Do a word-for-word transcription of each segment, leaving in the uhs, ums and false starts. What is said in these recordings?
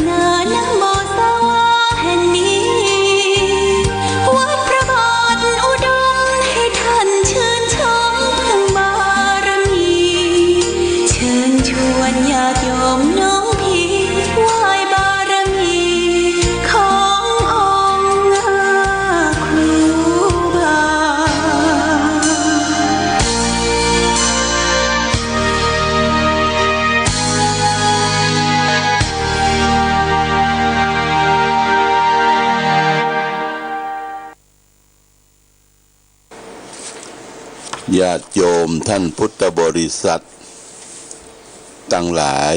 นานะโมสวาแห่งนี้ วัดพระบาทอุดม ให้ท่านชื่นชมเพิ่งบารมี เชิญชวนญาติโยมน้องพี่ ไหว้บารมีขององค์ครูบา ญาติโยมท่านพุทธบริษัทตังหลาย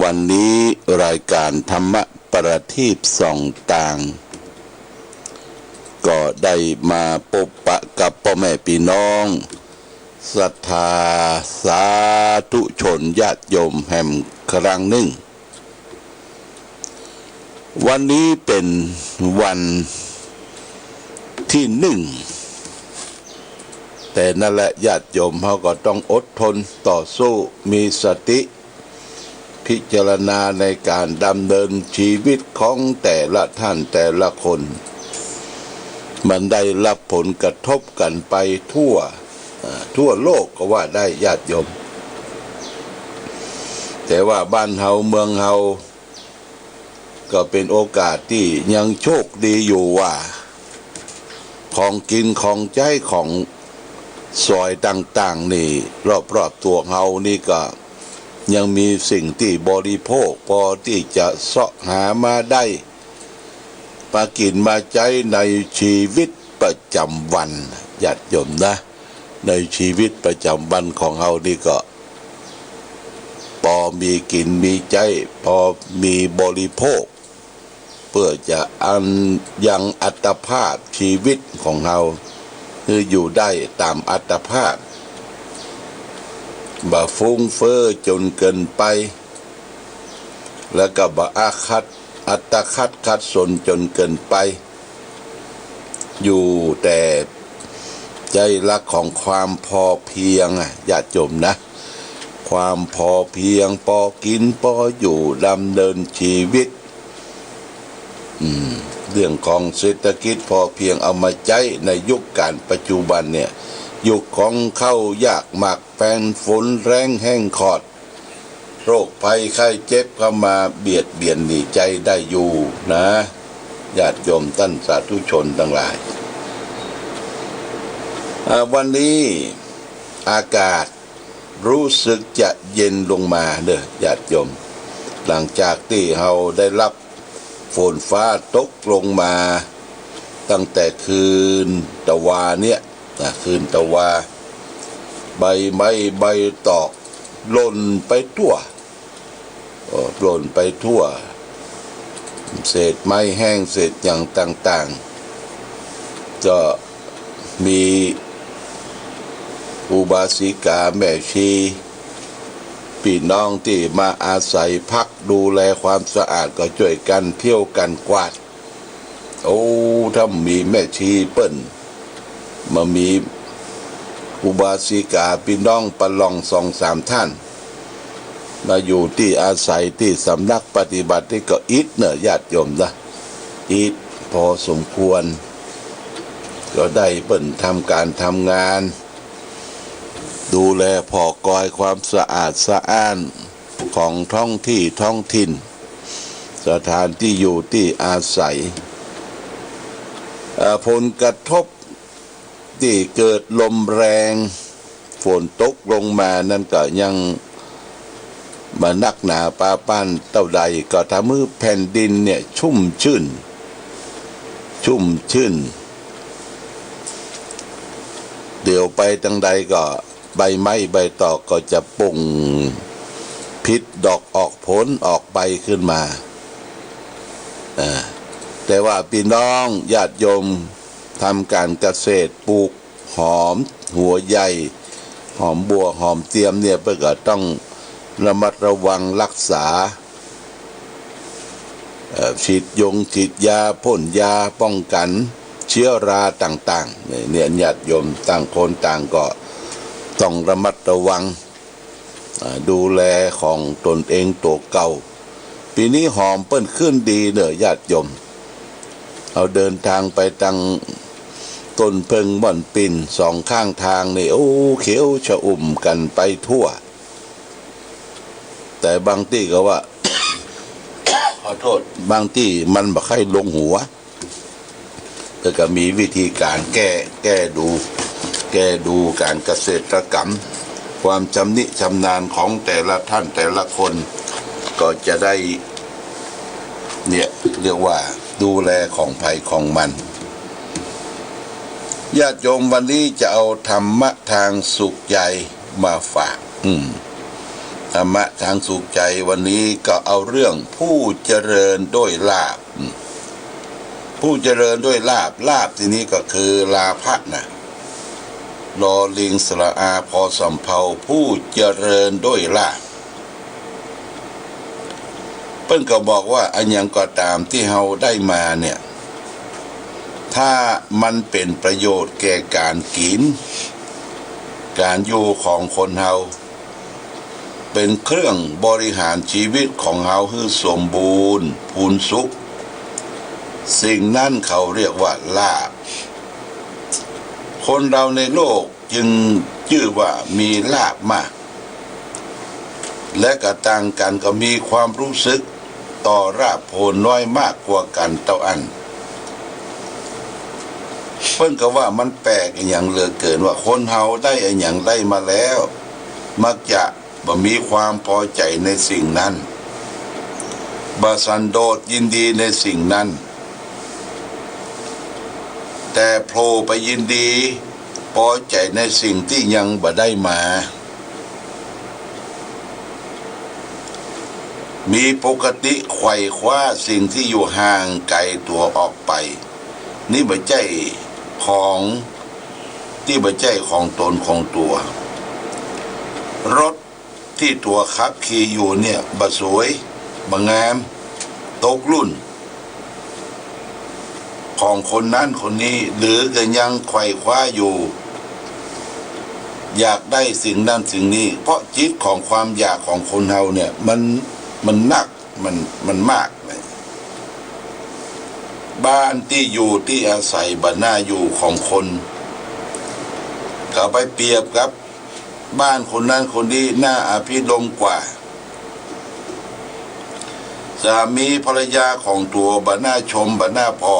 วันนี้รายก๋านธรรมประทีปส่องตาง ก็ได้มาปบปะกับป้อแม่ปี้น้อง ศรัทธาสาธุชนญาติโยมแหมครั้งหนึ่ง วันนี้เป๋นวันตี้หนึ่ง แต่นั่นแหละญาติโยมเฮาก็ต้องอดทนต่อสู้ มีสติ พิจารณาในก๋านดำเนินชีวิตของแต่ละท่านแต่ละคน มันได้รับผลกระทบกั๋นไปทั่ว อ่า ทั่วโลกก็ว่าได้ญาติโยม แต่ว่าบ้านเฮาเมืองเฮา ก็เป๋นโอกาสตี้ยังโชคดีอยู่ว่า ของกิ๋นของใจ๊ของสอยต่างๆ นี่ รอบๆ ตั๋วเฮานี่ก็ยังมีสิ่งตี้บริโภค ปอตี้จะเซาะหามาได้ มากิ๋นมาใจ๊ในชีวิตประจ๋ำวัน ญาติโยมนะ ในชีวิตประจ๋ำวันของเฮานี่ก็ ปอมีกิ๋นมีใจ๊ ปอมีบริโภค เปื้อจะอันยังอัตภาพชีวิตของเฮา หื้ออยู่ได้ต๋ามอัตภาพ บ่ฟุ้งเฟ้อจ๋นเกินไป แล้วก็บ่อาฆาต อัตคัดขัดสนจ๋นเกินไป อยู่แต่ใจ๊หลักของความพอเพียงอะ ญาติโยมนะ ความพอเพียง ปอกิ๋น ปออยู่ ดำเนินชีวิต อืม เรื่องของเศรษฐกิจพอเพียง เอามาใจ๊ในยุคก๋านปัจจุบันเนี่ย ยุคของข้าวยากหมากแพง ฝนแรงแห้งขอด โรคภัยไข้เจ็บเข้ามาเบียดเบียนนี่ใจ๊ได้อยู่นะ ญาติโยมต้านสาธุชนตังหลาย อ่า วันนี้อากาศรู้สึกจะเย็นลงมาเด้อญาติโยม หลังจากตี้เฮาได้รับฝนฟ้าตกลงมาตั้งแต่คืนตะวาเนี่ย นะ คืนตะวา ใบไม้ใบตอกหล่นไปทั่ว เอ่อ หล่นไปทั่ว เศษไม้แห้ง เศษหยังต่างๆ ก็มีอุบาสิกาแม่ชี ปี้น้องตี้มาอาศัยพักดูแลความสะอาดก็จ้วยกั๋นเที่ยวกั๋นกวาด โอ้ ถ้ามีแม่ชีเปิ้น บ่มีอุบาสิกาปี้น้องประลองสองสามท่าน มาอยู่ตี้อาศัยตี้สำนักปฏิบัตินี่ก็อิดเน่อญาติโยมนะ อิดพอสมควร ก็ได้เปิ้นทำก๋านทำงาน ดูแลผ่อกอยความสะอาดสะอ้านของท้องตี้ท้องถิ่น สถานตี้อยู่ตี้อาศัย เอ่อ ผลกระทบตี้เกิดลมแรง ฝนตกลงมานั้นก็ยังบ่นักหนาปาปันเต้าใด ก็ทำหื้อแผ่นดินเนี่ยชุ่มชื่น ชุ่มชื่น เดี่ยวไปตังใดก็ ใบไม้ใบตอกก็จะป่งผลิดอกออกผลออกใบขึ้นมา อ่า แต่ว่าปี้น้องญาติโยมทำก๋านเกษตรปลูกหอมหัวใหญ่ หอมบัว หอมเตียมเนี่ย เปิ้นก็ต้องระมัดระวังรักษา เอ่อ ฉีดยงฉีดยา พ่นยาป้องกั๋นเชื้อราต่างๆ เนี่ย เนี่ย ญาติโยมต่างคนต่างก็ต้องระมัดระวัง อ่า ดูแลของตนเองตั๋วเก่า ปี๋นี้หอมเปิ้นขึ้นดีเน่อญาติโยม เฮาเดินตางไปตางต้นเผิ้งม่อนปิ่นสองข้างตางนี่ โอ้ เขียวชอุ่มกั๋นไปทั่ว แต่บางตี้ก็ว่า ขอโต้ษ บางตี้มันบ่ใค่ลงหัว แล้วก็มีวิธีก๋านแก้ แก้ดู แก้ดูก๋านเกษตรกรรม ความชำนิชำนาญของแต่ละท่านแต่ละคน ก็จะได้ เนี่ย เรียกว่าดูแลของใผของมัน ญาติโยม วันนี้จะเอาธรรมะตางสุขใจ๋มาฝาก อืม ธรรมะตางสุขใจ๋วันนี้ก็เอาเรื่องผู้เจริญด้วยลาภ อืม ผู้เจริญด้วยลาภ ลาภตี้นี้ก็คือลาภะนะ ลอลิงสระอา พอสำเภา ผู้เจริญด้วยลาภ เปิ้นก็บอกว่าอะหยังก็ต๋ามตี้เฮาได้มาเนี่ย ถ้ามันเป๋นประโยชน์แก่ก๋านกิ๋น ก๋านอยู่ของคนเฮา เป๋นเครื่องบริหารชีวิตของเฮาหื้อสมบูรณ์พูนสุข สิ่งนั้นเขาเรียกว่าลาภ คนเฮาในโลกจึงจื้อว่ามีลาภมาก และก็ต่างกั๋นก็มีความรู้สึกต่อลาภโผลน้อยมากกว่ากั๋นเต้าอั้น เปิ้นก็ว่ามันแปลกอะหยังเหลือเกินว่าคนเฮาได้อะหยังได้มาแล้ว มักจะ บ่มีความปอใจ๋ในสิ่งนั้น บ่สันโดษยินดีในสิ่งนั้น แต่โผล่ไปยินดีปอใจ๋ในสิ่งตี้ยังบ่ได้มา มีปกติไขว่คว้าสิ่งตี้อยู่ห่างไก๋ตั๋วออกไป นี่บ่ใจ้ของ ตี้บ่ใจ้ของต๋นของตั๋ว รถตี้ตั๋วขับขี่อยู่เนี่ยบ่สวย บ่งาม ตกรุ่น ของคนนั้นคนนี้ หรือก็ยังไขว่คว้าอยู่ อยากได้สิ่งนั้นสิ่งนี้ เพราะจิตของความอยากของคนเฮาเนี่ย มัน มันนัก มัน มันมากเลย บ้านตี้อยู่ตี้อาศัยบ่าหน้าอยู่ของคน ก็ไปเปรียบกับบ้านคนนั้นคนนี้น่าอภิรมย์กว่า สามีภรรยาของตั๋วบ่าหน้าชมบ่าหน้าพอ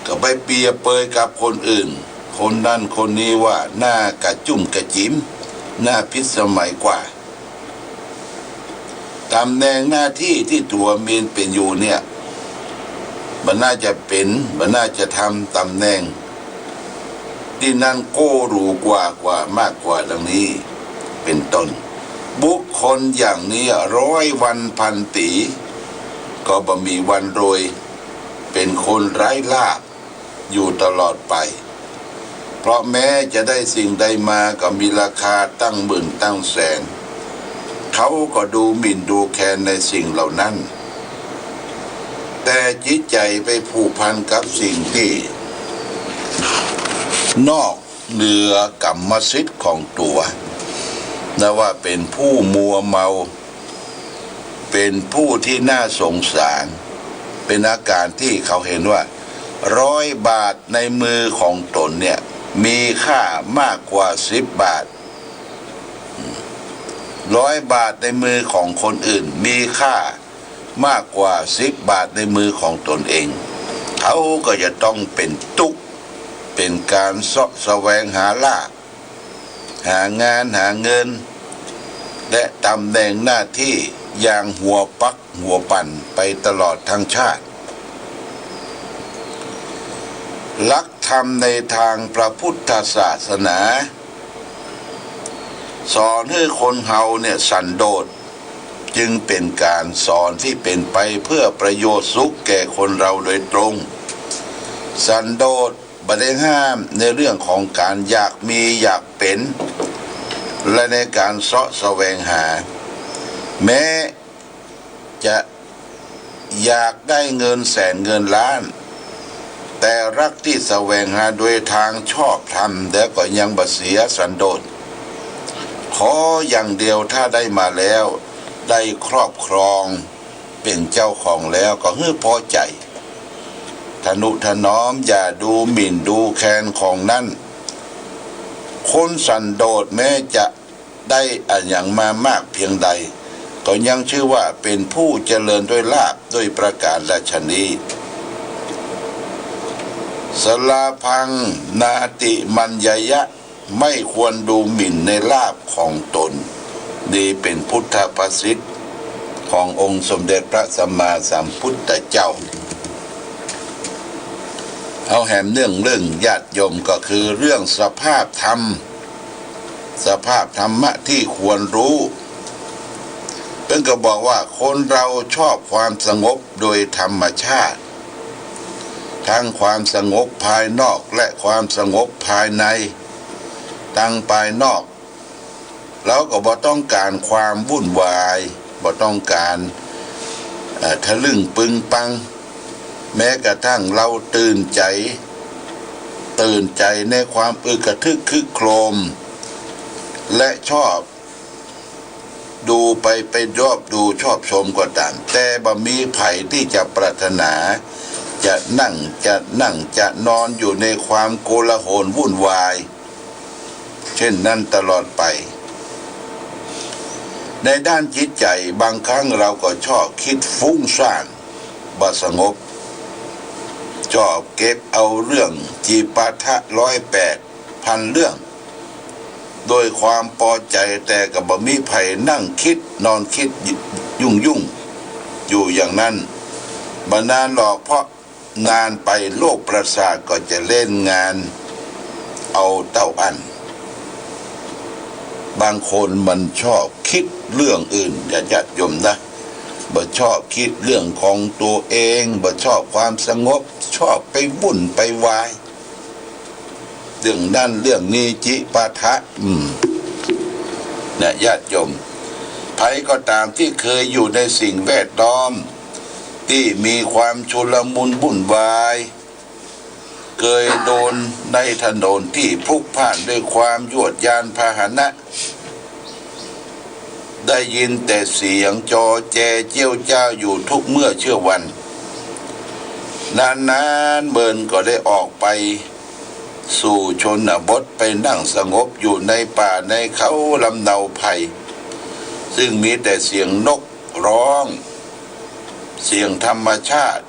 ก็ไปเปรียบเปยกับคนอื่น คนนั้นคนนี้ว่าน่ากระจุ้มกระจิ๋ม น่าพิสมัยกว่า ต๋ำแหน่งหน้าตี้ตี้ตั๋วมีเป๋นอยู่เนี่ย บ่าหน้าจะเป๋น บ่าหน้าจะทำต๋ำแหน่งตี้นั้นโก้หรูกว่า กว่ามากกว่าดังนี้ เป๋นต้น บุคคลอย่างนี้ร้อยวันพันปี๋ ก็บ่มีวันรวย เป๋นคนไร้ลาภ อยู่ตลอดไป เพราะแม้จะได้สิ่งใดมาก็มีราคาตั้งหมื่นตั้งแสน เขาก็ดูหมิ่นดูแคลนในสิ่งเหล่านั้น แต่จิตใจ๋ไปผูกพันกับสิ่งตี้นอกเหนือกรรมสิทธิ์ของตั๋ว นับว่าเป๋นผู้มัวเมา เป๋นผู้ตี้น่าสงสาร เป๋นอาก๋านตี้เขาเห็นว่า ร้อยบาทในมือของต๋นเนี่ย มีค่ามากกว่าสิบบาท ร้อยบาทในมือของคนอื่น มีค่ามากกว่าสิบบาทในมือของต๋นเอง เขาก็จะต้องเป๋นตุ๊กข์ เป๋นก๋านเซาะแสวงหาลาภ หางานหาเงิน และต๋ำแหน่งหน้าตี้อย่างหัวปักหัวปั่นไปตลอดตึงชาติ หลักธรรมในตางพระพุทธศาสนา สอนหื้อคนเฮาเนี่ยสันโดษ จึงเป๋นก๋านสอนตี้เป๋นไปเพื่อประโยชน์สุขแก่คนเฮาโดยตรง สันโดษ บ่ได้ห้ามในเรื่องของก๋านอยากมีอยากเป๋น และในก๋านเซาะแสวงหา แม้จะอยากได้เงินแสนเงินล้าน แต่หลักตี้แสวงหาโดยตางชอบธรรม แล้วก็ยังบ่เสียสันโดษ ขออย่างเดียวถ้าได้มาแล้ว ได้ครอบครองเป๋นเจ้าของแล้วก็หื้อพอใจ๋ ทะนุถนอม อย่าดูหมิ่นดูแคลนของนั้น คนสันโดษแม้จะได้อะหยังมามากเพียงใด ก็ยังชื่อว่าเป๋นผู้เจริญด้วยลาภด้วยประก๋านฉะนี้ สลาภัง นาติมัญญายะ ไม่ควรดูหมิ่นในลาภของตน นี่เป๋นพุทธภาษิตขององค์สมเด็จพระสัมมาสัมพุทธเจ้า เอาแหมเรื่อง เรื่องญาติโยมก็คือเรื่องสภาพธรรม สภาพธรรมะที่ควรรู้ เปิ้นก็บอกว่าคนเราชอบความสงบโดยธรรมชาติ ทั้งความสงบภายนอกและความสงบภายใน ตังภายนอก เฮาก็บ่ต้องก๋านความวุ่นวาย บ่ต้องก๋าน เอ่อ ทะลึ่งปึงปัง แม้กระทั่งเฮาตื่นใจ๋ ตื่นใจ๋ในความอึกกระทึกครึกโครม และชอบ ดูไป ไปชอบดูชอบชมก็ต๋าม แต่บ่มีใผที่จะปรารถนา จะนั่ง จะนั่ง จะนอนอยู่ในความโกลาหลวุ่นวาย เช่นนั้นตลอดไป ในด้านจิตใจ๋ บางครั้งเฮาก็ชอบกึ๊ดฟุ้งซ่าน บ่สงบ ชอบเก็บเอาเรื่องจิปาถะร้อยแปดพันเรื่อง โดยความปอใจ๋ แต่ก็บ่มีใผนั่งกึ๊ด นอนกึ๊ด ยุ่งๆ อยู่อย่างนั้น บ่นานหรอก เพราะนานไปโรคประสาทก็จะเล่นงานเอาเต้าอั้น บางคนมันชอบกึ๊ดเรื่องอื่น ญาติโยมนะ บ่ชอบกึ๊ดเรื่องของตั๋วเอง บ่ชอบความสงบ ชอบไปวุ่นไปวาย เรื่องนั้นเรื่องนี้ จิปาถะ อืม นะ ญาติโยม ใผก็ต๋ามที่เกยอยู่ในสิ่งแวดล้อม ตี้มีความชุลมุนวุ่นวาย เกยเดินในถนนตี้พลุกพล่านด้วยความยวดยานพาหนะ ได้ยินแต่เสียงจอแจเจี๊ยวจ้าวอยู่ทุกเมื่อเชื่อวัน นานๆ เมินก็ได้ออกไปสู่ชนบท ไปนั่งสงบอยู่ในป่าในเขาลำเนาไพร ซึ่งมีแต่เสียงนกร้อง เสียงธรรมชาติ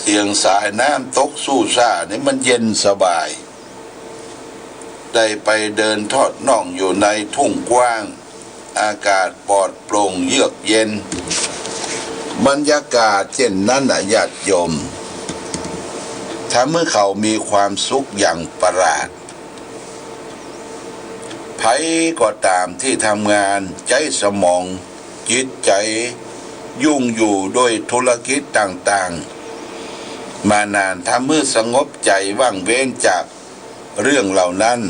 เสียงสายน้ำตกสู่ซ่านี่มันเย็นสบาย ได้ไปเดินทอดน่องอยู่ในทุ่งกว้าง อากาศปลอดโปร่งเยือกเย็น บรรยากาศเช่นนั้นน่ะ ญาติโยม ทำให้เขามีความสุขอย่างประหลาด ใผก็ต๋ามที่ทำงานใจ๊สมอง จิตใจ๋ยุ่งอยู่ด้วยธุรกิจต่างๆ มานาน ทำให้สงบใจ๋ว่างเว้นจากเรื่องเหล่านั้น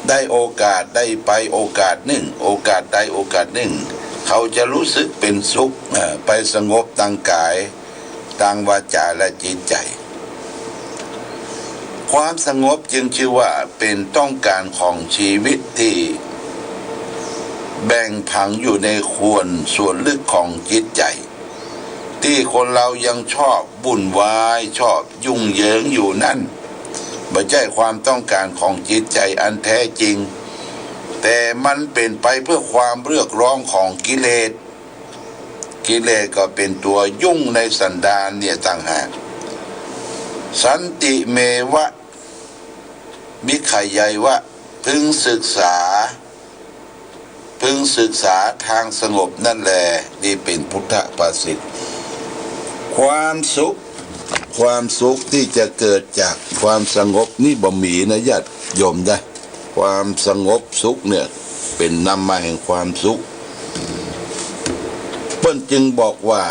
ได้โอกาสได้ไปโอกาสนึ่ง โอกาสใดโอกาสนึ่ง เขาจะรู้สึกเป๋นสุข เอ่อ ไปสงบตังก๋าย ตังวาจ๋าและจิตใจ๋ ความสงบจึงชื่อว่าเป๋นต้องก๋านของชีวิตตี้แบ่งผังอยู่ในข่วนส่วนลึกของจิตใจ๋ ตี้คนเฮายังชอบวุ่นวาย ชอบยุ่งเหยิงอยู่นั้น บ่ใจ้ความต้องก๋านของจิตใจ๋อันแท้จริง แต่มันเป๋นไปเพื่อความเรียกร้องของกิเลส กิเลสก็เป๋นตั๋วยุ่งในสันดานเนี่ยต่างหาก สันติเมวะ มิขยายวะ พึงศึกษา พึงศึกษาทางสงบนั่นแล นี่เป๋นพุทธภาษิต ความสุข ความสุขตี้จะเกิดจากความสงบนี่บ่มีนะ ญาติโยมนะ ความสงบสุขเนี่ยเป๋นนำมาแห่งความสุข เปิ้นจึงบอกว่า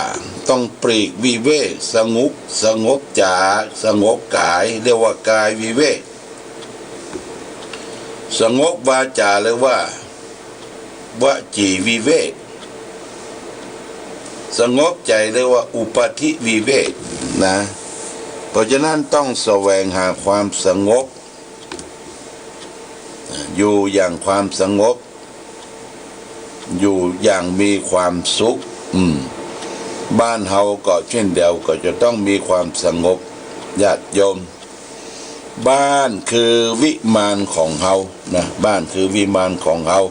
ต้องปลีกวิเวก สงบ สงบจ๋า สงบก๋าย เรียกว่ากายวิเวก สงบวาจ๋าเรียกว่าวจีวิเวก สงบใจ๋เรียกว่าอุปธิวิเวกนะ เพราะฉะนั้นต้องแสวงหาความสงบ อยู่อย่างความสงบ อยู่อย่างมีความสุข อืม บ้านเฮาก็เช่นเดียว ก็จะต้องมีความสงบ ญาติโยม บ้านคือวิมานของเฮานะ บ้านคือวิมานของเฮา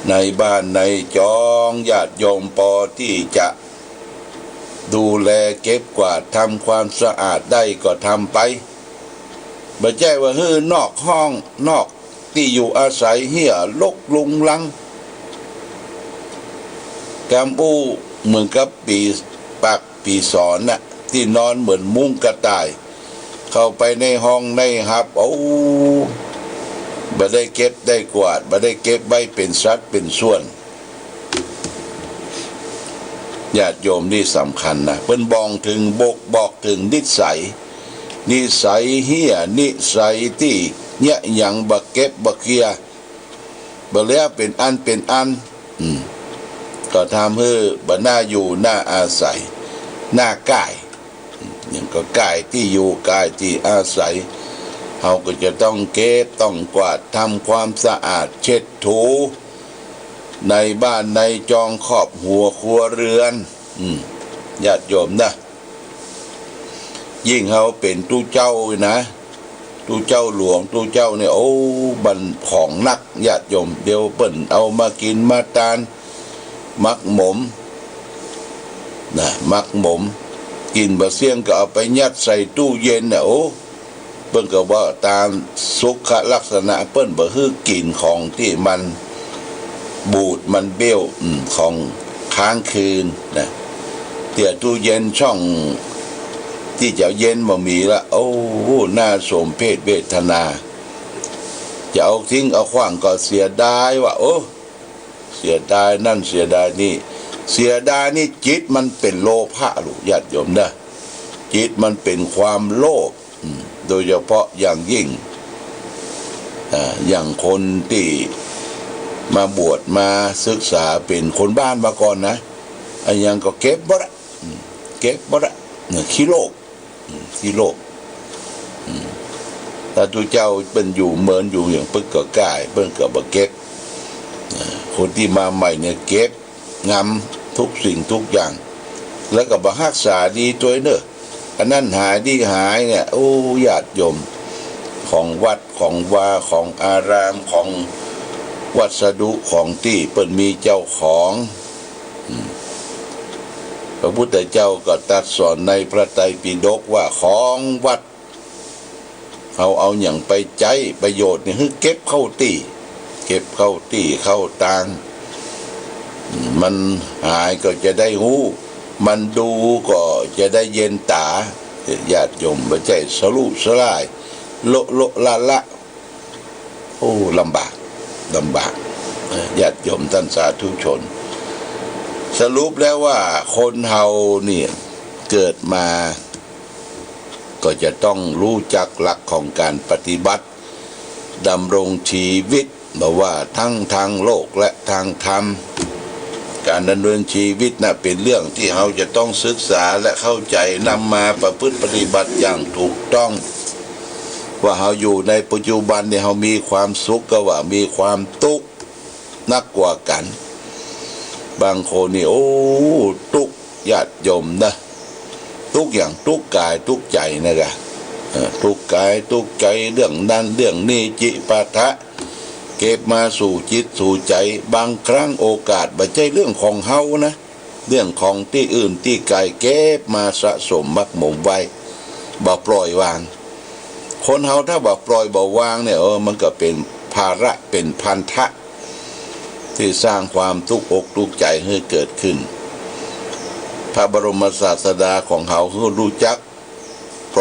ในบ้านในจอง ญาติโยมปอตี้จะดูแลเก็บกวาดทำความสะอาดได้ก็ทำไป บ่ใจ้ว่าหื้อนอกห้องนอกตี้อยู่อาศัยเหี้ยรกรุงรัง กำอู้เหมือนกับปี๋ปากปี๋สอนน่ะ ตี้นอนเหมือนมุ้งกระต่าย เข้าไปในห้องในหับ โอ้ บ่ได้เก็บได้กวาด บ่ได้เก็บไว้เป๋นสัดเป๋นส่วน ญาติโยม นี่สำคัญนะ เปิ้นบ่งเถิง บ่ง บอกเถิงนิสัย นิสัยเหี้ย นิสัยตี้เยียะหยังบ่เก็บบ่เคียร์ บ่แล้วเป๋นอันเป๋นอัน อืม ก็ทำหื้อบ่น่าอยู่น่าอาศัย น่าก้าย อืม อย่างก็ก้ายตี้อยู่ก้ายตี้อาศัย เฮาก็จะต้องเก็บต้องกวาดทำความสะอาดเช็ดถู ในบ้านในจองครอบหัวครัวเรือน อืม ญาติโยมนะ ยิ่งเฮาเป๋นตุ๊เจ้านะ ตุ๊เจ้าหลวง ตุ๊เจ้าเนี่ย โอ้ บันของหนัก ญาติโยม เดี๋ยวเปิ้นเอามากิ๋นมาตาน หมักหมม นะ หมักหมม กิ๋นบ่เสี้ยงก็เอาไปยัดใส่ตู้เย็นน่ะ โอ้ เปิ้นก็ว่าต๋ามสุขลักษณะ เปิ้นบ่หื้อกิ๋นของตี้มันบูดมันเบี้ยว อืม ของค้างคืนนะ เตื้อตู้เย็นช่องตี้จะเย็นบ่มีละ โอ้ น่าสมเพชเวทนา จะเอาทิ้งเอาขว้างก็เสียดายว่า โอ้ เสียดายนั่นเสียดายนี่ เสียดายนี่จิตมันเป๋นโลภะลูก ญาติโยมนะ จิตมันเป๋นความโลภ อืม โดยเฉพาะอย่างยิ่ง อ่า อย่างคนตี้มาบวชมาศึกษาเป๋นคนบ้านมาก่อนนะ อะหยังก็เก็บบ่ละ อืม เก็บบ่ละ เนี่ย ขี้โลภ อืม ขี้โลภ อืม ถ้าตุ๊เจ้าเปิ้นอยู่เมินอยู่อย่าง เปิ้นก็ก้าย เปิ้นก็บ่เก็บ อ่า คนตี้มาใหม่เนี่ยเก็บงำทุกสิ่งทุกอย่าง แล้วก็บ่ฮักษาดีตวยเน่อ อันนั้นหายนี่หายเนี่ย โอ้ ญาติโยม ของวัดของวาของอาราม ของวัสดุของตี้เปิ้นมีเจ้าของ อืม พระพุทธเจ้าก็ตรัสสอนในพระไตรปิฎกว่าของวัด เฮาเอาหยังไปใจ๊ประโยชน์นี่ หื้อเก็บเข้าตี้ เก็บเข้าตี้เข้าตาง อืม มันหายก็จะได้ฮู้ มันดูก็จะได้เย็นต๋า ญาติโยม บ่ใจ้สะลุสะล่าย โละโละละละ โอ้ ลำบาก ลำบาก เอ่อ ญาติโยมต้านสาธุชน สรุปแล้วว่าคนเฮาเนี่ยเกิดมา ก็จะต้องฮู้จักหลักของก๋านปฏิบัติ ดำรงชีวิต บ่ว่าทั้งตางโลกและตางธรรม ก๋านดำเนินชีวิตน่ะเป๋นเรื่องตี้เฮาจะต้องศึกษาและเข้าใจ๋ นำมาประพฤติปฏิบัติอย่างถูกต้อง ว่าเฮาอยู่ในปัจจุบันนี่เฮามีความสุขกาว่ามีความตุ๊กข์นักกว่ากั๋น บางคนนี่ โอ้ ตุ๊กข์ ญาติโยมนะ ตุ๊กข์อย่างตุ๊กข์ก๋ายตุ๊กข์ใจ๋นะกะ เอ่อ ตุ๊กข์ก๋ายตุ๊กข์ใจ๋ เรื่องนั้นเรื่องนี้ จิปาถะ เก็บมาสู่จิตสู่ใจ๋ บางครั้งโอกาสบ่ใจ้เรื่องของเฮานะ เรื่องของตี้อื่นตี้ไก๋ เก็บมาสะสมหมักหมมไว้ บ่ปล่อยวาง คนเฮาถ้าบ่ปล่อยบ่วางเนี่ย เออ มันก็เป๋นภาระ เป๋นพันธะ ตี้สร้างความตุ๊กข์อกตุ๊กข์ใจ๋หื้อเกิดขึ้น พระบรมศาสดาของเฮาหื้อฮู้จัก